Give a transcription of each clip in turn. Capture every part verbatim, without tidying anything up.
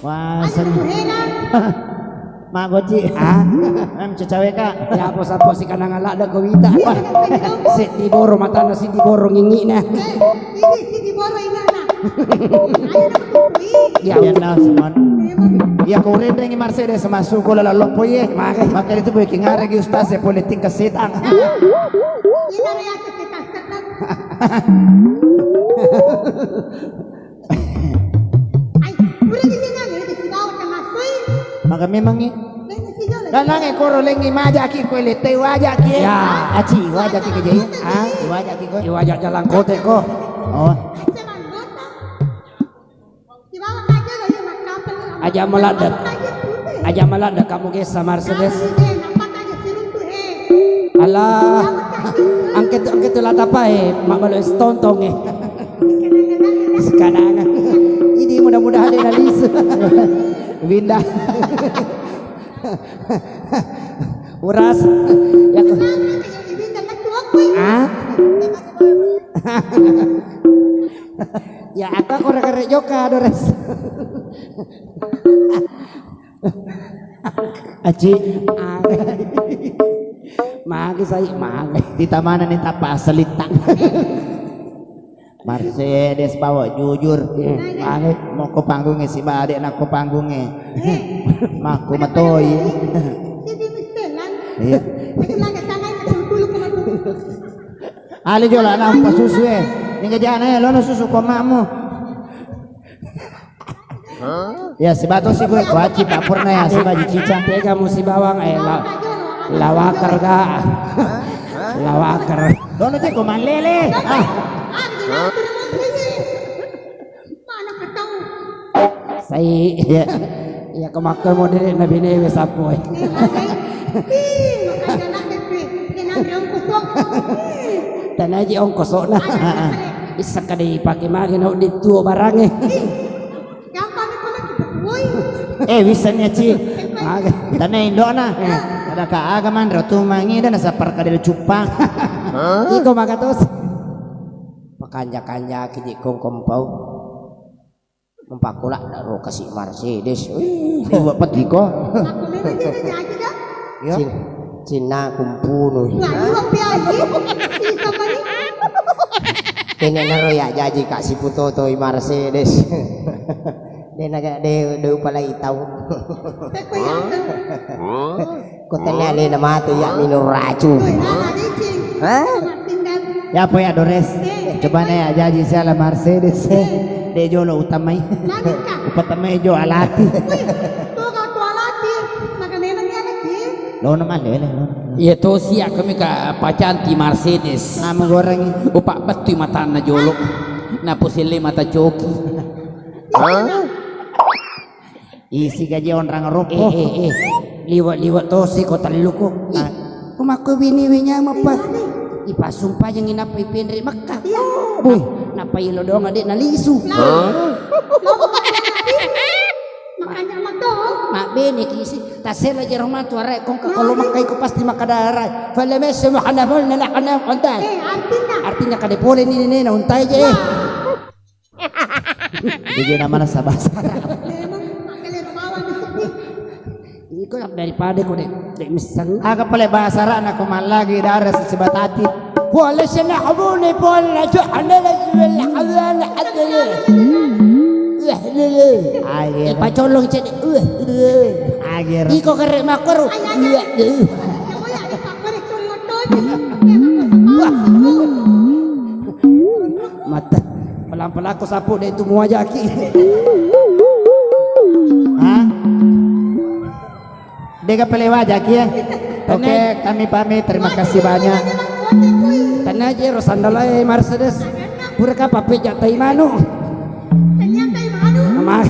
Wah, sen- Magoci. Ah? Em, cecaweka. Ya, apa sappo sikanangan ladde ko wita. Wah, seddi boro matana, seddi boro ngingi'na. Eh, ini seddi boro inge'na. Ayo, nak, tunggu. Ya, ya, nah, Simon. Iya, ko urenrengi Mercedes masuk ko laleng loppo, iye. Maka. Maka itu boy kingaregi ustaz ya politik kesetan. Ina ya kita setan. Ai, pura di sini aja, di sini bawa tengah sui. Maka memang i. Kan nange koro lengi majaki ko letei wajaki. Ya, aci wajaki ke jai. Ah, wajaki ko. Iwaja jalan kote ko. Oh. Aja maladde. Aja maladde kamu gesa Mercedes. Alah, angke tu, angke tu latapae, mabbalo es tontong e. Sekarang. Ini mudah-mudahan dia lisu. Winda. Uras. Ya ko. Ah? Ya, aku, aku rek-rek joka, Dores. Aci. Magi sai, magi. Di tamana ni tapa selita. Mercedes bawa jujur. Hmm, magi. Mokko panggungnge siba ade nakko panggungnge. Makku matoi. Iya. Ale jolo ana pasusu e. Ninga jana e, lono susu ko makmu. Ya, sibato si gue kuaci tak pernah ya, sibaji cica. Tega mu sibawang, eh, la-, lawaker ga? Lawaker. Lono ceko malele. Ah. Sai. Iya. Iya, kemakka model na bine we sapo, eh. Tanaji ongkosokna. Issa kadai pake mage na di tuo barange. Gampang itu mah kita tuoi. Eh, wissenni, Ci. Aga. Tanai indokna. Eh. Ada ka aga manro tu mangi dan sapar kadel cupang. Iko maka tos. Pakanja-kanja ki di kongkompau. Mempakula daro kasi Mercedes. Wih, dua petiko. Aku memang dia jadi aja dah. Ya. Cin-, Cina kumpunu. Wah, ini mau piaji. Ini sama nih. Ini naro ya jaji Kak Siputoto i Mercedes. De naga de, de upalai tau. Peko ya. Ko telle alena matu ya minum racun. Woi, ala licin. Hah? Martindan. Ya apa ya Dores? Eh, coba eh, na ya jaji siala Mercedes. Eh. De jolo utamai. Langit kah? Upatamai jo alati. Wih, tuh kau tuh alati. Maka memang dia lagi. Lono malele, lono. Iya to sia kami ka pacanti Mercedes. Nama goreng. Upak bettui matanna jolo. Napuselle mata coki. Hah? Isi gaji onrang roppo. Eh, eh, eh. Liwa-liwa tosi ko telluku. Ih, ah, ko makko bini we nyamappa. Ipasumpajangi nappa ipenre Mekka. Iya. Wih, nappa ilo doang ade nalisu. Hah? Makanya maka. Mabbene kisi. Tasela jero matu arai kongka kalau Mekka iko pasti makkada arai. Fala messe mahana fal nala kana konta. Eh, artinya. Artinya kade pole ni nena untai je. Iya. Jadi namanya sabasa. Memang makkeda bawang di sini. Iko daripada ko dek, dek misseng. Aga pale bahasa Arabna ko mallagi dara sibatati. Pole sena habune pole jo anela sibella halala adele. Wah lele. Ayo. Ipacolong cede. Wah lele. Ayo. Iko kere makoro. Wah lele. Wah. Mata. Pelan-pelan ko sapu dek tu muajaki. Hah? Dega pele wajaki ya. Oke, kami pamit. Terima kasih banyak. Tanya aja ro sandalai Mercedes. Pura kapa pejak tai manu. Ama.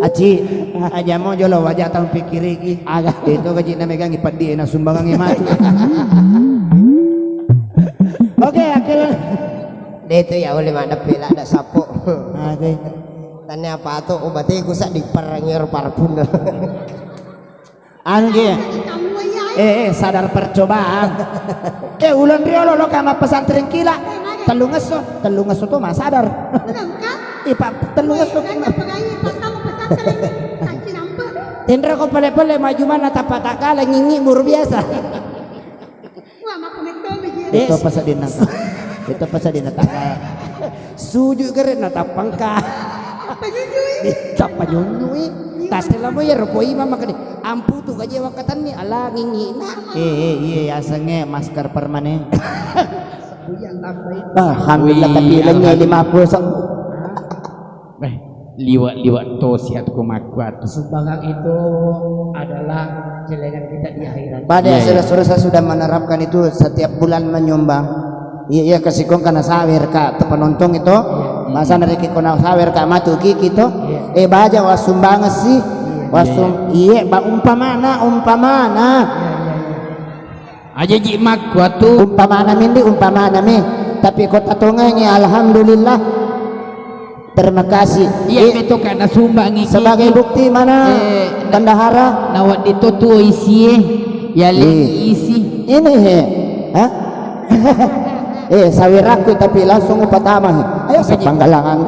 Aci, aja mau jolo wajah tahun pikiriki. Aga. Itu gaji na megangi peddi na sumbangangi mati. Oke, akhirnya. Detu ya oleh mana pela ada sapo. Oke. Tanya apa tu obatnya ku sak diperangir parfum. Anu ki. Eh, eh, sadar percobaan. Eh, ulon riolo lo kama pesantren kila. Tellungesso, tellungesso tu mah sadar. Eh, Pak, tellu ngesso. Weh, kan apa gai, Pak, tahu pesan saya. Saksi nampak. Tenro ko pale-pale maju mana tapa takala ngingi buru biasa. Wah, maka metto mi dia. Itu apa sadina? Itu apa sadina takala? Sujud kere na tapangka. Apa nyunyui? Tappa nyunyui. Tasela mo ya ropo imam makanya. Amputu gaje wakatanni ala ngingina. Eh, eh, iya, yasengnge masker permanen. Alhamdulillah, tapi lennye lima puluh. Eh, liwa-liwa to siat ko makkuat. Sumbangan itu adalah celengan kita di akhirat. Pada saya sudah menerapkan itu setiap bulan menyumbang. Iya, iya, kesikong kana sawer ka te penonton itu. Masa nari kiko na sawer ka matu kiki to. Eh, baja wassumbang si. Wasum, iya, ba umpamana, umpamana. Aja ji makkuatu. Umpamana mindi, umpamana mi. Tapi kota tongengi, alhamdulillah. Terima kasih. Iya, eh, itu karena sumbangi sebagai bukti mana, eh, bendahara? Nawa ditotu isie, ya isi. Ini he. Hah? Eh, sawiraku tapi langsung upatama he. Ayo sepanggalangan.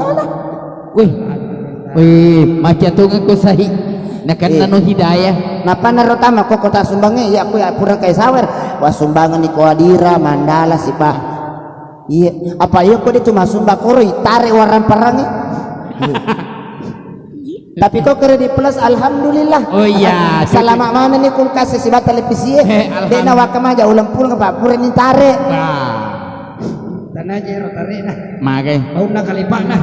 Wih. Wih, maca tongeng ko sahi. Nakanna no hidayah. Napa naro tama ko kota sumbange, iya, aku ya pura kai sawer. Wah, sumbangan ni ko adira, mandala sipa. Iya, apa iya ko dia cuma sumba koro itare warang parangi. Tapi ko kere di plus, alhamdulillah. Oh iya, selama mana ni kulkas si bata lepisi. Dek na waka maja ulang pulang apa pura ni tare. Tanaje ro tarena. Magai. Baunna kalipana.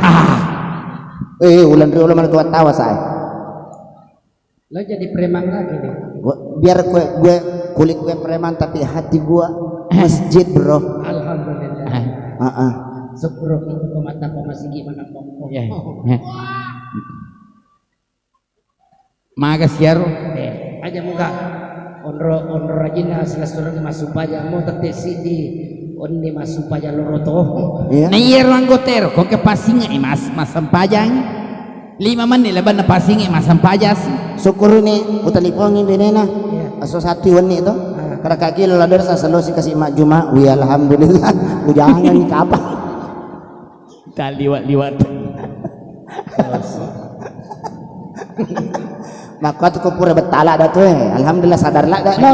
Eh, ulang ri ulang mana tua tawa saya. Lo jadi preman lagi nih. Biar gue, gue kulit gue preman tapi hati gue masjid, bro. Alhamdulillah. Heeh. Syukur itu mata masigi mana kongko. Iya. Maga siaro. Eh, aja muga. Onro, onro rajinna silessureng massumpaja mo tette siddi. Onni massumpaja loro to. Iya. Na iyaro anggota ero, ko ke pasinge mas, massempajang. Lima menit lebanna pasinge massempajang si. Syukuruni, utalipongi benena. Iya. Aso satu wenni to. Ah. Kada kaki lo ladder sa selo si kasi majjuma. Wi, alhamdulillah. Ujangan ni kapa. Taliwat-liwat. Makkuatu ko pura bettala da tu, eh. Alhamdulillah sadar ladda, no.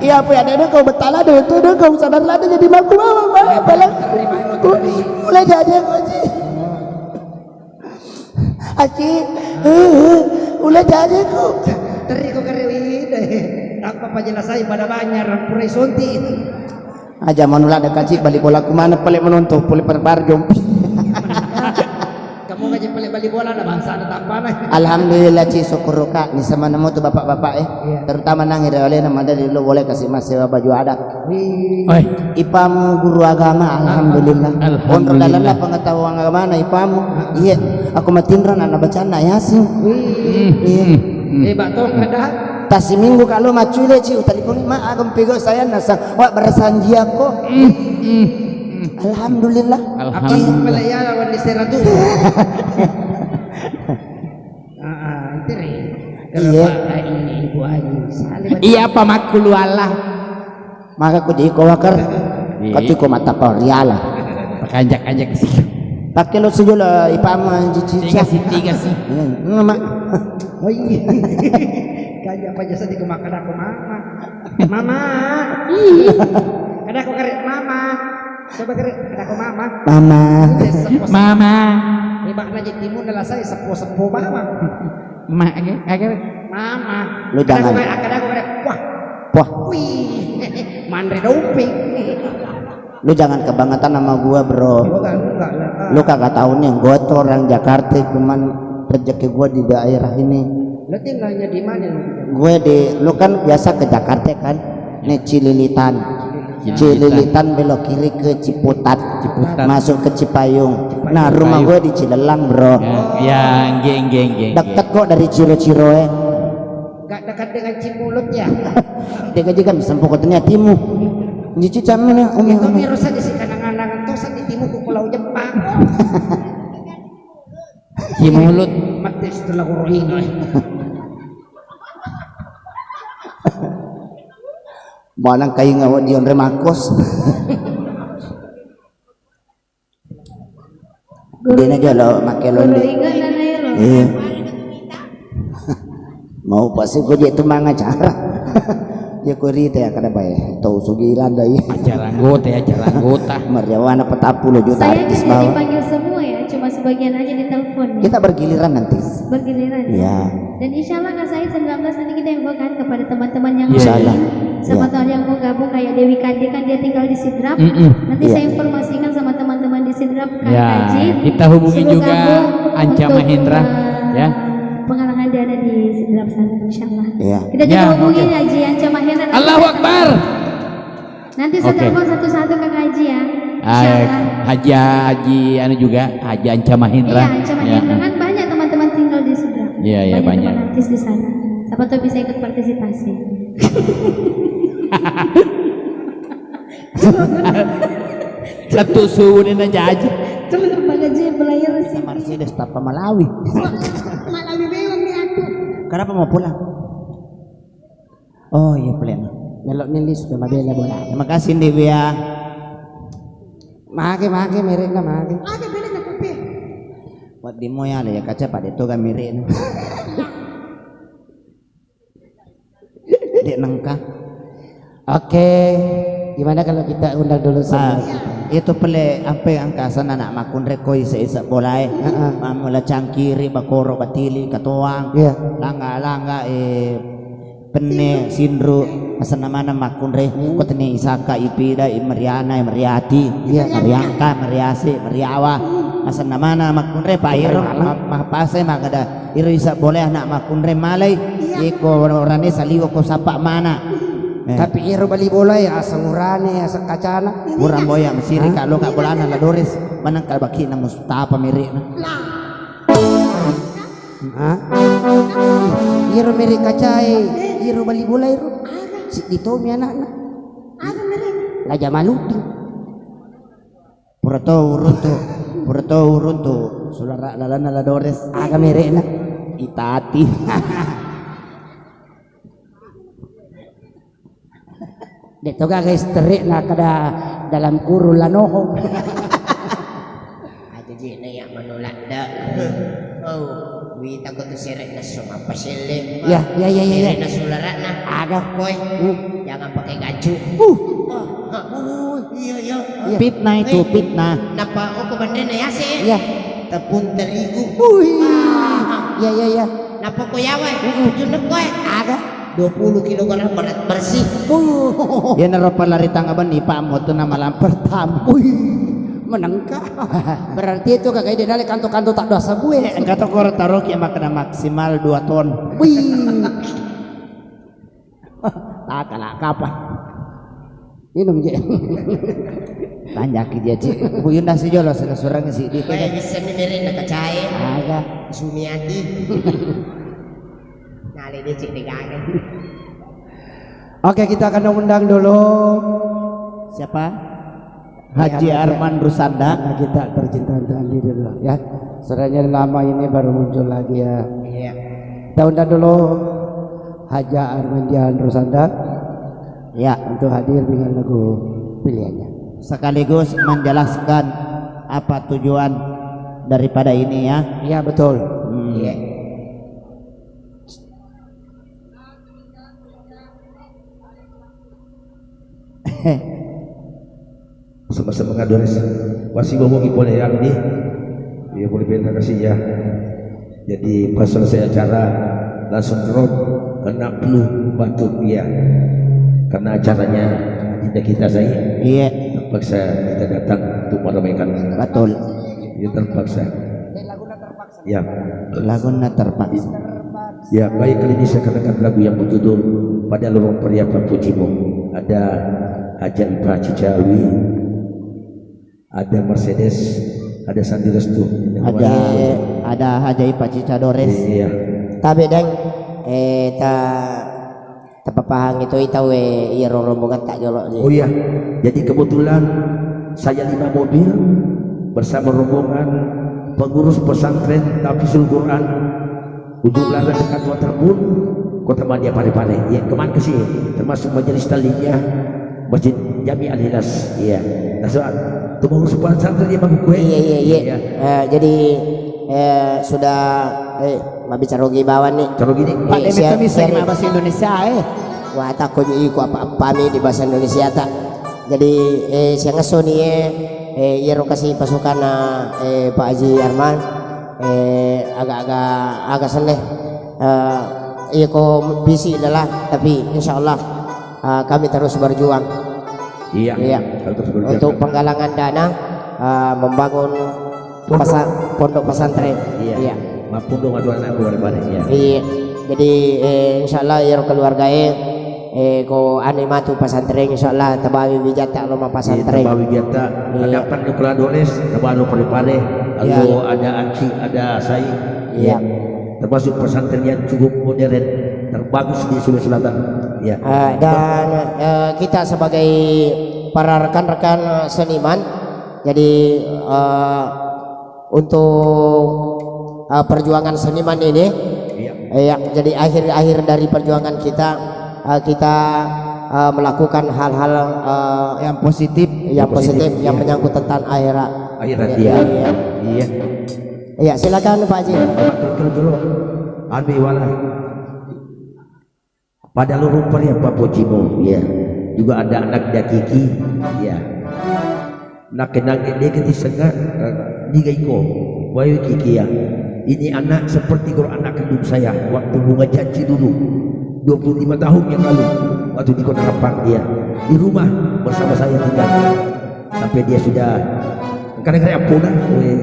Iya, apa ya, ada kau bettala da tu, ada kau sadar ladda jadi makku mama, mama, bala. Mulai jaje ko, Aci. Aci, eh, eh, mulai jaje ko. Teri ko kare wi deh. Tanpa pajelasai pada banyak, pura sonti. Aja manula de kaci bali bola ku mana pale menonton pole perbar jompi. Kamu ngaji pale bali bola na bangsa ada tampana. Alhamdulillah ci syukur ka ni sama nemu tu bapak-bapak eh. Iya. Terutama nang ire oleh nama dari lo boleh kasih mas sewa baju adat. Wih. Oi. Ipamu guru agama, alhamdulillah. Alhamdulillah. Onro dalam pengetahuan agama na ipamu. Iya, aku matinran anak bacaan na Yasin. Wih. Hmm, iya. Hmm, hmm. Eh, Mbak Tong ada. Tassiminggu kalau macule ci utalipong ma agam pego saya nasa wa bersanjia ko. Hmm, hmm, hmm. Alhamdulillah. Alhamdulillah. Apa mele ya lawan di seratu. Ah, ah, itu re. Iya. Kalau Pak Haji, Ibu Haji, salim. Iya, apa makulu Allah? Maka ku diko wakar. Iya. Kati ko mata pau riala. Pakanjak-kanjak sih. Pakai lo sejolo ipama cici. Tiga sih, tiga sih. Iya, nama. Oh iya. Kaja apa jasa di kemakan aku mama. Mama. Ada aku kare mama. Coba kare ada aku mama. Mama. Mama. Ini makna jadi timun adalah saya sepo-sepo mama. Ma, aga, aga. Mama. Lu jangan. Kada aku, kada aku, kada. Wah. Wah. Wih. Manre dompet. Lu jangan kebangetan sama gua, bro. Gua kan enggak lah. Lu kagak tahu nih, gua tuh orang Jakarta, cuman rezeki gua di daerah ini. Lu tinggalnya di mana lu? Gue di, lu kan biasa ke Jakarta kan? Nih Cililitan. Cililitan. Cililitan belok kiri ke Ciputat. Ciputat. Masuk ke Cipayung. Cipayung. Nah, rumah gue di Cilelang, bro. Ya, ya, nggih, nggih, nggih, nggih. Deket kok dari Ciro-Ciro, eh. Nggak dekat dengan Cimulut ya? Dia kan juga bisa pokoknya timu. Cici sama nih, umi, itu umi. Mirosa di sini kanangan-kanangan tosan di timu ke Pulau Jepang. Cimulut. Mati setelah corona. Manang kainga wa dion remakos. Guru Dena jolo make guru londe. Ingat dan air. Iya. Mau pasti gue jadi tumang acara. Ya, kau rite ya, kada bae. Tau sugilan dah, iya. Acara anggota ya, acara anggota. Mariawana petappulo juta Saya artis kan jadi bawah. Panggil semua ya, cuma sebagian aja ditelepon ya. Kita bergiliran nanti. Bergiliran ya. Iya. Dan insya Allah Kak Said sembilan belas nanti kita infokan kepada teman-teman yang Insya lain. Allah. Siapa Iya. tahu ada yang mau gabung kayak Dewi Kade kan dia tinggal di Sidrap. Mm-mm. Nanti Iya. saya informasikan sama teman-teman di Sidrap, Kak Ya, Haji. Kita hubungi Suruh juga gabung Anca untuk, Mahendra, eh, ya. penggalangan dana di Sidrap sana, insya Allah. Iya. Kita juga Ya, hubungi oke. Haji Anca Mahendra nanti Allahu kita Akbar. Nanti saya Oke. telepon satu-satu Kak Haji ya. Ah, Insya Allah. Haji, Haji anu juga, Haji Anca Mahendra. Iya, Anca Ya. Mahendra kan banyak teman-teman tinggal di Sidrap. Iya, iya, banyak. Banyak teman artis di sana. Siapa tahu bisa ikut partisipasi. Satu suhu ini aja aja. Coba Kak Haji belajar sih. Mercedes tanpa Malawi. Malawi memang di aku. Kenapa mau pulang? Oh iya, plan. Melok ni list, mabela bola. Terima kasih, Dewi, ya. Mage, mage, merekna mage. Ada bela na kopi. Buat demo ya, le, kaca pada itu kan merekna. Dek nengka. Oke, gimana kalau kita undang dulu Ah, semua? Itu pele ampe angkasan anak makunre ko isa-isa bolae. Heeh. Mamula cangkiri, bakoro, batili, katoang. Iya. Langga-langga, eh, penne, sinru, asenna maneng makkunre, Hmm. ko tenne isaka, ipida, imeriana, imeriati, Iya. meriangka, meriase, meriawa. Asenna maneng makkunre, pa iro, Malang. ma-, mapase, magada, iro isa boleh anak makkunre malai, Iya. iko orane saliwa ko sapa mana. Eh. Tapi iro bali bola ya, aseng urane, aseng kacana. Urang boya, mesiri Hah? ka lo ka bolana la Dores, maneng ka bakina Mustafa merena. Lah. Hah? Ih, iyaro mere kacae, iyaro bali bola ero. Siddi tomi anakna. Laja Maludding. Pura to uruntu, pura to uruntu. Sulara lalanna la Dores. Aga merekna? Itati. Dek to gaga isterekna kada dalam kurung lanoho. Aja je na ya manu ladda. Oh, wita ko tu seret nasu apa sele. Ya, ya, ya, ya, ya. Seret nasu larakna. Aga. Koi, Hmm. jangan pakai gacu. Uh. Oh, ha, uh, iya, iya. Iya. Fitnah itu, Eh, fitnah. Napa oko bandena ya se? Iya. Tepung terigu. Wih. Ah. Iya, iya, iya. Napa ko yawa? Mm-mm. Junne koe. Aga. Dua puluh kilogram berat bersih. Uh. Iya, naro palari tangga bani, Pak, moto nama lamper tamu. Wih, menengka. Berarti itu kagak ide nale kanto-kanto tak dosa gue. Engka to koro taroki makkeda maksimal dua ton. Wih. Taka lah, kapa? Inung je. Tanjaki dia, Cik. Buyun nasi jolo, sega surang si di Bae, bisa ni mere na kacae. Aga. Sumiati. Nale dia, Cik, de gaga. Oke, kita akan undang dulu. Siapa? Haji Ya, Arman Rusanda. Karena kita percintaan Andi dulu, ya. Sebenarnya lama ini baru muncul lagi, ya. Iya. Kita undang dulu Haja Armandian Rusanda. Ya. Untuk hadir dengan lagu pilihannya. Sekaligus menjelaskan apa tujuan daripada ini, ya. Iya, betul. Hmm. Iya. Sama-sama ngadores. Wasibo mongi pole ya, Budi. Iya, boleh pindah kasih ya. Jadi, pas selesai acara, langsung drop ke enam puluh batu, ya. Karena acaranya tidak kita saya. Iya. Terpaksa kita datang untuk meramaikan. Betul. Iya, terpaksa. Ya. Lagunna terpaksa. Ya, baik, kali ini saya kenakan lagu yang berjudul Pada Lorong Pria Papujimu. Ada Haja Ipa Cicawi, ada Mercedes, ada Sandi Restu. Ada, ada Haja Ipa Cica Dores. Iya. Tabe, Deng, eh, ta Tapapahang itu i tau e, iyaro rombongan tak jolo ni. Oh iya, jadi kebetulan saya lima mobil bersama rombongan pengurus pesantren Tahfizul Quran Ujung Larang Dekat Waterbun, Kota Madya Parepare. Ya, kemana ke sini? Termasuk majelis taklimnya Masjid Jami Al-Ikhlas, iya. Nasaba tumurus pasantreng dia makkukue. Iya, iya, iya. Iya. Eh, jadi, eh, sudah, eh, mabbicara ogi bawang ni. Cara gini. Pak, eh, Demet siap, bisa siap. Bahasa Indonesia, eh. Wah, takko ji iko apa-apa mi di bahasa Indonesia tak. Jadi, eh, siang esso ni, eh, eh, iyaro kasi pasukanna, eh, Pak Haji Arman, eh, agak-agak, agak seneng. Eh, iya ko bisi lelah, tapi insya Allah, eh, kami terus berjuang. Iya, iya. Untuk penggalangan dana, eh, membangun pondok pasa-, pondok pesantren. Iya. Iya. Mappundung atu anak keluarga, iya. Iya. Jadi, eh, insya Allah, iyaro keluarga, eh, eh, ko anu matu pesantren, insya Allah, tabawi wijatta lo ma pesantren. Iya, tabawi wijatta. Iya. Ada apa ni Pradores, tabawi Pare-Pare, iya. Ada Aci, ada Sai. Iya. Iya. Termasuk pesantren yang cukup modern, terbagus di Sulawesi Selatan. Ya. Eh, dan, eh, kita sebagai para rekan-rekan seniman, jadi, eh, untuk, eh, perjuangan seniman ini, iya. Eh, ya, jadi akhir-akhir dari perjuangan kita, eh, kita, eh, melakukan hal-hal, eh, yang positif, yang positif, yang menyangkut tentang akhirat. Akhirat, iya. Iya. Iya. Iya, silakan, Pak Haji. Terus, terus, terus. Anu, wala. Pada lurung pari apa pocimu, ya. Juga ada anak dia Kiki, ya. Nak kenang dia ke senga, eh, niga iko, wae Kiki ya. Ini anak seperti kalau anak kandung saya, waktu bunga janji dulu, dua puluh lima tahun yang lalu, waktu di Kota Rapang dia, di rumah bersama saya tinggal. Sampai dia sudah, kadang-kadang apa dah, weh.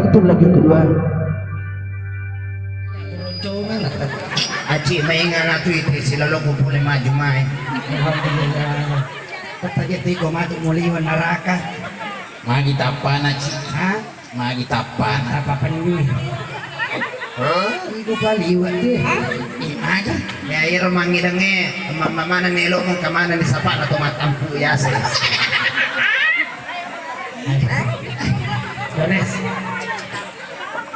Itu lagi kedua. Acik, maingana tu itu silolongku pole maju mai. Alhamdulillah. Tetapi tiko matu muliwan naraka. Magi tappana, Cik? Hah? Magi tappana? Apa pendi? Hah? Iku paliwat deh. Imaga? Ya, iro mangidengnge, ma-, ma-, mana nelo mengkemana di sapa atau matampu ya sih. Yones.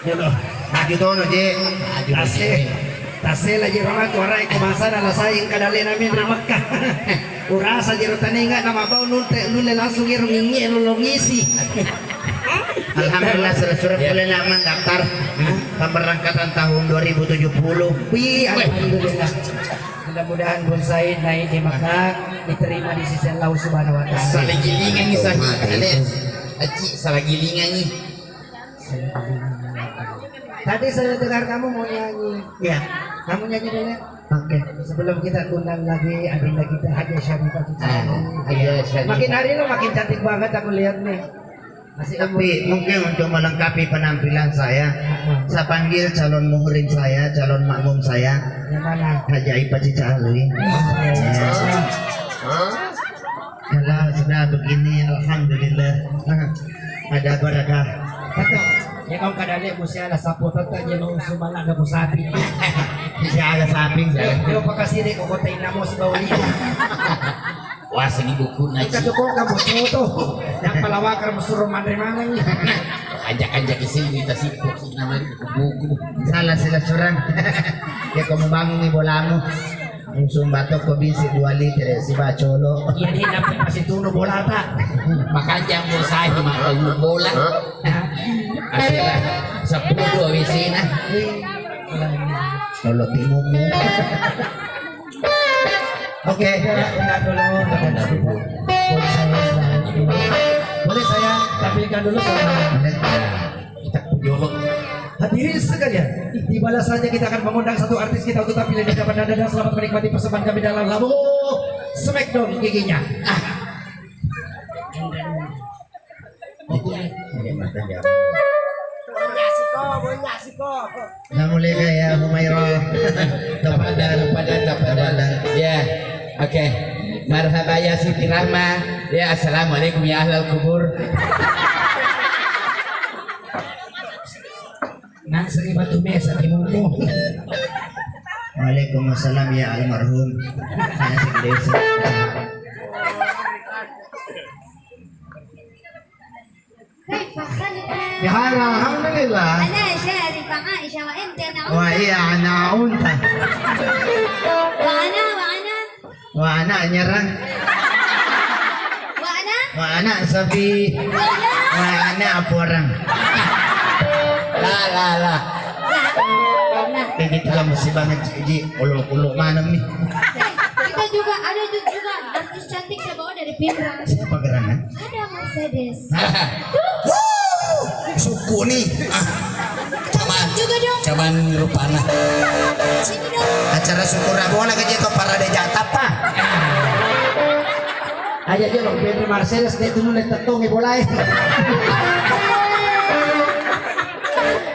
Jolo. Maju tono, Je. Maju, Tase. Je. Tase la jero matu arai ko masana la sayang kadalena min ri Mekkah. Urasa jero tanenga nama bau nunte nulle langsung iro ngingi lolongisi. Alhamdulillah, surat-surat boleh nak mendaftar pemberangkatan tahun dua ribu tujuh puluh. Wih, alhamdulillah. Mudah-mudahan Bun Said naik di Mekah diterima di sisi Allah Subhanahu wa Taala. Salah gilingan nih, Said. Assalamualaikum. Acik, salah gilingan nih. Tadi saya dengar kamu mau nyanyi. Ya. Kamu nyanyi dulu. Oke. Sebelum kita undang lagi adinda kita Haji Syarifah kita. Ah, Haji Syarifah. Makin hari lo makin cantik banget aku lihat nih. Tapi mungkin untuk melengkapi penampilan saya, saya panggil calon muhrim saya, calon makmum saya, Haji Aipa Cicalui. Kalau sudah begini, alhamdulillah, ada barakah. Betul. Ya, kau kada lihat, musia ada sapu tata, dia mau usung malah ada musapi. Bisa ada sapi, saya. Dia pakai sini, kau kota Inamo, si Bauli. Waseng ibukku na. Ika joko kamu foto. Yang pelawakar mesuro manre maneng. Ajak-ajak isi kita sibuk sih namanya buku. Salah sila surang. Ya kamu bangun nih bolamu. Langsung batok kok bisi dua liter ya si bacolo. Iya, dia dapat pasti tunu bola tak. Makanya mau saya makan bola. Akhirnya sepuluh dua W C nah. Kalau timumu. Oke. Kita undang dulu. Boleh saya tampilkan dulu sama kita. Hadirin sekalian, tibalah saja kita akan mengundang satu artis kita untuk tampil di hadapan Anda dan selamat menikmati persembahan kami dalam Labu Smackdown giginya. Ah. Assalamualaikum ya Humaira. Tapada, tapada, tapada. Ya, oke. Marhaba ya Siti Rahma. Ya, assalamualaikum ya ahlal kubur. Nang seni batu mesa timumu. Waalaikumsalam ya almarhum. Saya si desa. Ya, alhamdulillah. Ana Syarifah Aisyah wa ente ana unta. Wa iya, ana unta. Wa ana, wa ana. Wa ana nyerang. Wa ana. Wa ana sapi. Wa ana. Wa ana aporang. La, la, la. La. La. Ini telah musibah ngaji. Uluk-uluk mana nih? Eh, kita juga ada ju-, juga artis cantik saya bawa dari Pinrang. Siapa gerangan? Ada Mercedes. Wuh, suku nih. Ah, cuman, juga dong. Cuman rupana. Sini dong. Acara syukur bola ke jatuh parade jatap, Pak. Aja aja lo, Pedro Mercedes, dia tuh mulai tetong ya bola ya.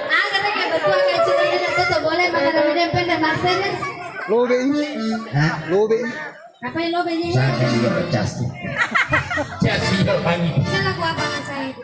Ah, kata kayak betul, kayak cita-cita tuh boleh makan rame dan pendek Mercedes. Lobe ini. Hah? Lobe. Apa yang lobe ini? Saya juga pecah sih. Pecah sih, Pak. Ini lagu apa, Mas Said?